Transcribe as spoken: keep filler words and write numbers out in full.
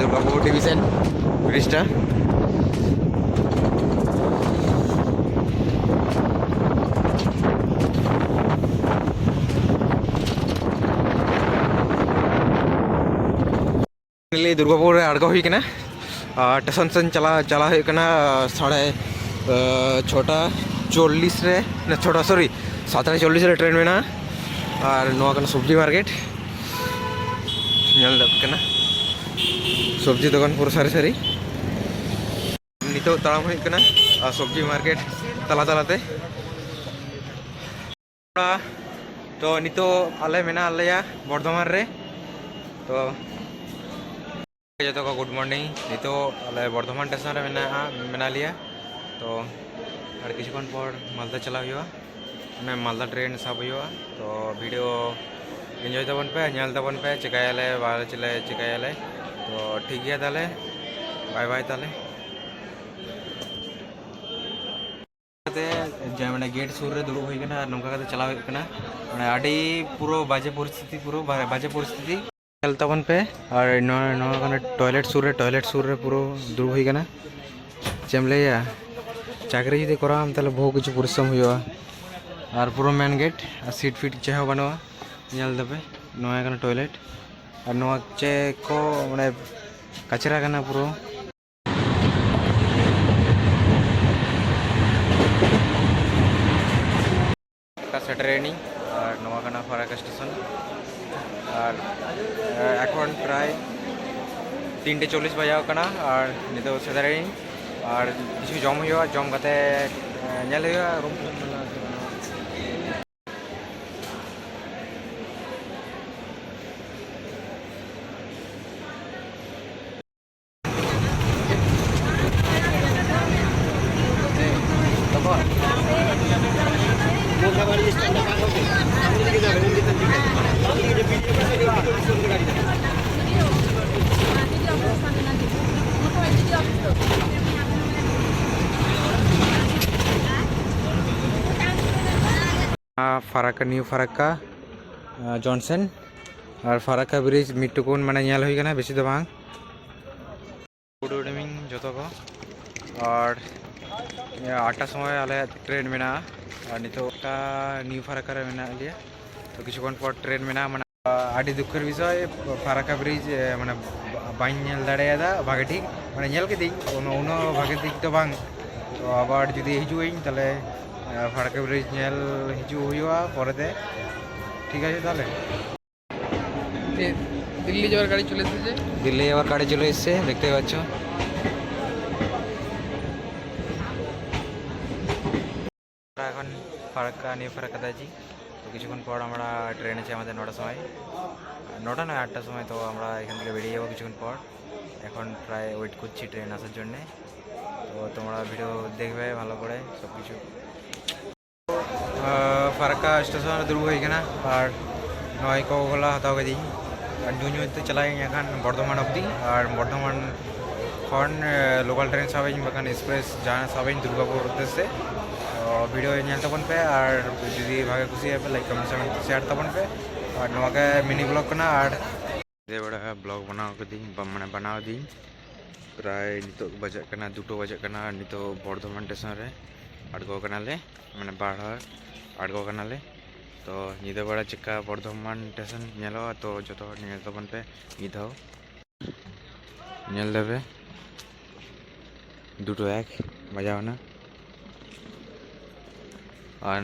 Durgapur division bridge ᱴᱟ᱾ Finally Durgapur ᱨᱮ ᱟᱬᱜᱚ ᱦᱩᱭ ᱠᱟᱱᱟ᱾ ᱟᱨ ᱥᱴᱮᱥᱚᱱ ᱥᱮᱱ ᱪᱟᱞᱟᱣ, ᱪᱟᱞᱟᱣ ᱦᱩᱭᱩᱜ ᱠᱟᱱᱟ, ᱥᱟᱲᱮ, ᱟᱸ, ᱪᱷᱚᱴᱟ ᱪᱚᱞᱞᱤᱥ ᱨᱮ, ᱪᱷᱚᱴᱟ, ᱥᱚᱨᱤ, ᱥᱟᱛᱴᱟ ᱪᱚᱞᱞᱤᱥ ᱨᱮ ᱴᱨᱮᱱ ᱢᱮᱱᱟᱜᱼᱟ᱾ ᱟᱨ ᱱᱚᱣᱟ ᱠᱟᱱᱟ ᱥᱚᱵᱽᱡᱤ ᱢᱟᱨᱠᱮᱴ, ᱧᱮᱞ ᱫᱟᱲᱮᱭᱟᱜ ᱠᱟᱱᱟ᱾ ᱥᱚᱵᱽᱡᱤ ᱫᱚᱠᱟᱱ ᱯᱩᱨᱟᱹ ᱥᱟᱹᱨᱤ ᱥᱟᱹᱨᱤ᱾ ᱱᱤᱛᱚᱜ ᱛᱟᱲᱟᱢ ᱦᱩᱭᱩᱜ ᱠᱟᱱᱟ ᱟᱨ ᱥᱚᱵᱽᱡᱤ ᱢᱟᱨᱠᱮᱴ ᱛᱟᱞᱟ ᱛᱟᱞᱟᱛᱮ᱾ ᱛᱚ, ᱱᱤᱛᱚᱜ ᱟᱞᱮ ᱢᱮᱱᱟᱜ ᱞᱮᱭᱟ ᱵᱚᱨᱫᱷᱚᱢᱟᱱ ᱨᱮ᱾ ᱛᱚ, ᱡᱚᱛᱚ ᱠᱚ ᱜᱩᱰ ᱢᱚᱨᱱᱤᱝ᱾ ᱱᱤᱛᱚᱜ ᱟᱞᱮ ᱵᱚᱨᱫᱷᱚᱢᱟᱱ ᱥᱴᱮᱥᱚᱱ ᱨᱮ ᱢᱮᱱᱟᱜᱼᱟ, ᱢᱮᱱᱟᱜ ᱞᱮᱭᱟ᱾ ᱛᱚ, ᱟᱨ ᱠᱤᱪᱷᱩ ᱠᱷᱚᱱ ᱯᱚᱨ ᱢᱟᱞᱫᱟ ᱪᱟᱞᱟᱣ ᱦᱩᱭᱩᱜᱼᱟ, ᱢᱟᱱᱮ ᱢᱟᱞᱫᱟ ᱴᱨᱮᱱ ᱥᱟᱵ ᱦᱩᱭᱩᱜᱼᱟ᱾ ᱛᱚ, ᱵᱷᱤᱰᱤᱭᱳ ᱮᱱᱡᱚᱭ ᱛᱟᱵᱚᱱ ᱯᱮ, ᱧᱮᱞ ᱛᱟᱵᱚᱱ ᱯᱮ, ᱪᱮᱠᱟᱭᱟᱞᱮ ᱵᱟᱞᱮ ᱪᱮᱞᱮ ᱪᱮᱠᱟᱭᱟᱞᱮ᱾ ᱛᱚ, ᱴᱷᱤᱠ ᱜᱮᱭᱟ ᱛᱟᱦᱚᱞᱮ, ᱵᱟᱭ ᱵᱟᱭ ᱛᱟᱦᱚᱞᱮ᱾ ᱠᱟᱛᱮ ᱡᱮ, ᱢᱟᱱᱮ, ᱜᱮᱴ ᱥᱩᱨ ᱨᱮ ᱫᱩᱲᱩᱵ ᱦᱩᱭ ᱠᱟᱱᱟ ᱟᱨ ᱱᱚᱝᱠᱟ ᱠᱟᱛᱮ ᱪᱟᱞᱟᱣ ᱦᱩᱭᱩᱜ ᱠᱟᱱᱟ᱾ ᱢᱟᱱᱮ, ᱟᱹᱰᱤ ᱯᱩᱨᱟᱹ ᱵᱟᱡᱮ ᱯᱚᱨᱤᱥᱛᱷᱤᱛᱤ, ᱯᱩᱨᱟᱹ ᱵᱟ-, ᱵᱟᱡᱮ ᱯᱚᱨᱤᱥᱛᱷᱤᱛᱤ᱾ ᱧᱮᱞ ᱛᱟᱵᱚᱱ ᱯᱮ᱾ ᱟᱨ ᱱᱚᱣᱟ, ᱱᱚᱣᱟ ᱠᱟᱱᱟ ᱴᱚᱭᱞᱮᱴ ᱥᱩᱨ ᱨᱮ, ᱴᱚᱭᱞᱮᱴ ᱥᱩᱨ ᱨᱮ ᱯᱩᱨᱟᱹ ᱫᱩᱲᱩᱵ ᱦᱩᱭ ᱠᱟᱱᱟ᱾ ᱪᱮᱫ ᱮᱢ ᱞᱟᱹᱭᱟ, ᱪᱟᱹᱠᱨᱤ ᱡᱩᱫᱤ ᱠᱚᱨᱟᱣᱟᱢ, ᱛᱟᱦᱚᱞᱮ ᱵᱚᱦᱩ ᱠᱤᱪᱷᱩ ᱯᱚᱨᱤᱥᱨᱚᱢ ᱦᱩᱭᱩᱜᱼᱟ᱾ ᱟᱨ ᱯᱩᱨᱟᱹ ᱢᱮᱱ ᱜᱮᱴ, ᱟᱨ ᱥᱤᱴ ᱯᱷᱤᱴ ᱪᱮᱫ ᱦᱚᱸ ᱵᱟᱹᱱᱩᱜᱼᱟ᱾ ᱧᱮᱞ ᱫᱟᱯᱮ, ᱱᱚᱣᱟ ᱠᱟᱱᱟ ᱴᱚᱭᱞᱮᱴ᱾ ᱟᱨ ᱱᱚᱣᱟ ᱪᱮᱫ ᱠᱚ, ᱢᱟᱱᱮ, ᱠᱟᱪᱨᱟ ᱠᱟᱱᱟ ᱯᱩᱨᱟᱹ᱾ ᱯᱷᱟᱨᱟᱠᱠᱟ ᱥᱮᱴᱮᱨ ᱮᱱᱟᱹᱧ᱾ ᱟᱨ ᱱᱚᱣᱟ ᱠᱟᱱᱟ ᱯᱷᱟᱨᱟᱠᱠᱟ ᱥᱴᱮᱥᱚᱱ᱾ ᱟᱨ, ᱮ, ᱮᱠᱷᱚᱱ ᱯᱨᱟᱭ ᱛᱤᱱᱴᱮ ᱪᱚᱞᱞᱤᱥ ᱵᱟᱡᱟᱣ ᱠᱟᱱᱟ᱾ ᱟᱨ ᱱᱤᱛᱚᱜ ᱥᱮᱴᱮᱨ ᱮᱱᱟᱹᱧ᱾ ᱟᱨ ᱠᱤᱪᱷᱩ ᱡᱚᱢ ᱦᱩᱭᱩᱜᱼᱟ, ᱡᱚᱢ ᱠᱟᱛᱮ, ᱮ, ᱧᱮᱞ ᱦᱩᱭᱩᱜᱼᱟ ᱨᱩᱢ᱾ ᱯᱷᱟᱨᱟᱠᱠᱟ, ᱱᱤᱭᱩ ᱯᱷᱟᱨᱟᱠᱠᱟ, ᱟᱸ, ᱡᱚᱱᱥᱚᱱ᱾ ᱟᱨ ᱯᱷᱟᱨᱟᱠᱠᱟ ᱵᱨᱤᱡᱽ ᱢᱤᱫ ᱴᱩᱠᱩᱱ, ᱢᱟᱱᱮ, ᱧᱮᱞ ᱦᱩᱭ ᱠᱟᱱᱟ, ᱵᱮᱥᱤ ᱫᱚ ᱵᱟᱝ᱾ Good evening ᱡᱚᱛᱚ ᱠᱚ᱾ ᱟᱨ ᱟᱴᱴᱟ ᱥᱚᱢᱚᱭ ᱟᱞᱮᱭᱟᱜ ᱴᱨᱮᱱ ᱢᱮᱱᱟᱜᱼᱟ᱾ ᱟᱨ ᱱᱤᱛᱚᱜ ᱚᱠᱟ ᱱᱤᱭᱩ ᱯᱷᱟᱨᱟᱠᱠᱟ ᱨᱮ ᱢᱮᱱᱟᱜ ᱞᱮᱭᱟ᱾ ᱛᱚ ᱠᱤᱪᱷᱩ ᱠᱷᱚᱱ ᱯᱚᱨ ᱴᱨᱮᱱ ᱢᱮᱱᱟᱜᱼᱟ, ᱢᱟᱱᱮ ᱟᱹᱰᱤ ᱫᱩᱠᱠᱷᱚᱨ ᱵᱤᱥᱚᱭ, ᱯᱷᱟᱨᱟᱠᱠᱟ ᱵᱨᱤᱡᱽ ᱢᱟᱱᱮ ᱵᱟᱹᱧ ᱧᱮᱞ ᱫᱟᱲᱮᱭᱟᱫᱟ ᱵᱷᱟᱜᱮ ᱴᱷᱤᱠ᱾ ᱢᱟᱱᱮ ᱧᱮᱞ ᱠᱤᱫᱟᱹᱧ, ᱩᱱᱟᱹᱜ ᱩᱱᱟᱹᱜ ᱵᱷᱟᱜᱮ ᱴᱷᱤᱠ ᱫᱚ ᱵᱟᱝ᱾ ᱛᱚ ᱟᱵᱟᱨ ᱡᱩᱫᱤ ᱦᱤᱡᱩᱜ ᱟᱹᱧ, ᱛᱟᱦᱞᱮ ᱯᱷᱟᱨᱟᱠᱠᱟ ᱵᱨᱤᱡᱽ ᱧᱮᱞ ᱦᱤᱡᱩᱜ ᱦᱩᱭᱩᱜᱼᱟ ᱯᱚᱨᱮᱛᱮ᱾ ᱴᱷᱤᱠ ᱟᱪᱷᱮ ᱛᱟᱦᱞᱮ। দিল্লি যাওয়ার গাড়ি চলে এসেছে। দিল্লি যাওয়ার গাড়ি চলে এসেছে, দেখতে পাচ্ছ। আমরা এখন ফারাক্কা, নিউ ফারাক্কা যাচ্ছি। তো কিছুক্ষণ পর আমরা ট্রেন আছে আমাদের নটার সময়, নটা নয়, আটটার সময়। তো আমরা এখান থেকে বেরিয়ে যাবো কিছুক্ষণ পর। এখন প্রায় ওয়েট করছি ট্রেন আসার জন্যে। তো তোমরা ভিডিও দেখবে ভালো করে সব কিছু। ᱯᱷᱟᱨᱟᱠᱠᱟ ᱥᱴᱮᱥᱚᱱ ᱨᱮ ᱫᱩᱲᱩᱵ ᱦᱩᱭ ᱠᱟᱱᱟ᱾ ᱟᱨ ᱱᱚᱜᱼᱚᱭ ᱠᱚᱠᱟ ᱠᱚᱞᱟ ᱦᱟᱛᱟᱣ ᱠᱤᱫᱟᱹᱧ᱾ ᱟᱨ ᱧᱩ ᱧᱩ ᱛᱮ ᱪᱟᱞᱟᱜ ᱟᱹᱧ ᱮᱠᱷᱟᱱ ᱵᱚᱨᱫᱷᱚᱢᱟᱱ ᱚᱵᱫᱤ᱾ ᱟᱨ ᱵᱚᱨᱫᱷᱚᱢᱟᱱ ᱠᱷᱚᱱ ᱞᱳᱠᱟᱞ ᱴᱨᱮᱱ ᱥᱟᱵ ᱟᱹᱧ, ᱵᱟᱠᱷᱟᱱ ᱮᱠᱥᱯᱨᱮᱥ ᱡᱟᱦᱟᱸ ᱥᱟᱵ ᱟᱹᱧ ᱫᱩᱨᱜᱟᱯᱩᱨ ᱩᱫᱽᱫᱮᱥᱥᱮ᱾ ᱛᱚ ᱵᱷᱤᱰᱤᱭᱳ ᱧᱮᱞ ᱛᱟᱵᱚᱱ ᱯᱮ, ᱟᱨ ᱡᱩᱫᱤ ᱵᱷᱟᱜᱮ ᱠᱩᱥᱤᱭᱟᱜᱼᱟ ᱯᱮ, ᱞᱟᱭᱤᱠ, ᱠᱚᱢᱮᱱᱴ, ᱥᱮᱭᱟᱨ ᱛᱟᱵᱚᱱ ᱯᱮ᱾ ᱟᱨ ᱱᱚᱣᱟ ᱜᱮ ᱢᱤᱱᱤ ᱵᱞᱚᱜ ᱠᱟᱱᱟ᱾ ᱟᱨ ᱧᱤᱫᱟᱹ ᱵᱮᱲᱟ ᱵᱞᱚᱜ ᱵᱮᱱᱟᱣ ᱠᱤᱫᱟᱹᱧ, ᱵᱟ-, ᱢᱟᱱᱮ ᱵᱮᱱᱟᱣ ᱫᱤᱧ᱾ ᱯᱨᱟᱭ ᱱᱤᱛᱚᱜ ᱵᱟᱡᱟᱜ ᱠᱟᱱᱟ, ᱫᱩᱴᱳ ᱵᱟᱡᱟᱜ ᱠᱟᱱᱟ᱾ ᱟᱨ ᱱᱤᱛᱚᱜ ᱵᱚᱨᱫᱷᱚᱢᱟᱱ ᱥᱴᱮᱥᱚᱱ ᱨᱮ ᱟᱬᱜᱚ ᱠᱟᱱᱟᱞᱮ, ᱢᱟᱱᱮ ᱵᱟᱨ ᱦᱚᱲ ᱟᱬᱜᱚ ᱠᱟᱱᱟᱞᱮ᱾ ᱛᱚ ᱧᱤᱫᱟᱹ ᱵᱮᱲᱟ ᱪᱮᱠᱟ ᱵᱚᱨᱫᱷᱚᱢᱟᱱ ᱥᱴᱮᱥᱚᱱ ᱧᱮᱞᱚᱜᱼᱟ, ᱛᱚ ᱡᱚᱛᱚ ᱦᱚᱲ ᱧᱮᱞ ᱛᱟᱵᱚᱱ ᱯᱮ ᱢᱤᱫ ᱫᱷᱟᱣ᱾ ᱧᱮᱞ ᱫᱟᱯᱮ ᱫᱩᱴᱳ ᱮᱠ ᱵᱟᱡᱟᱣ ᱮᱱᱟ᱾ ᱟᱨ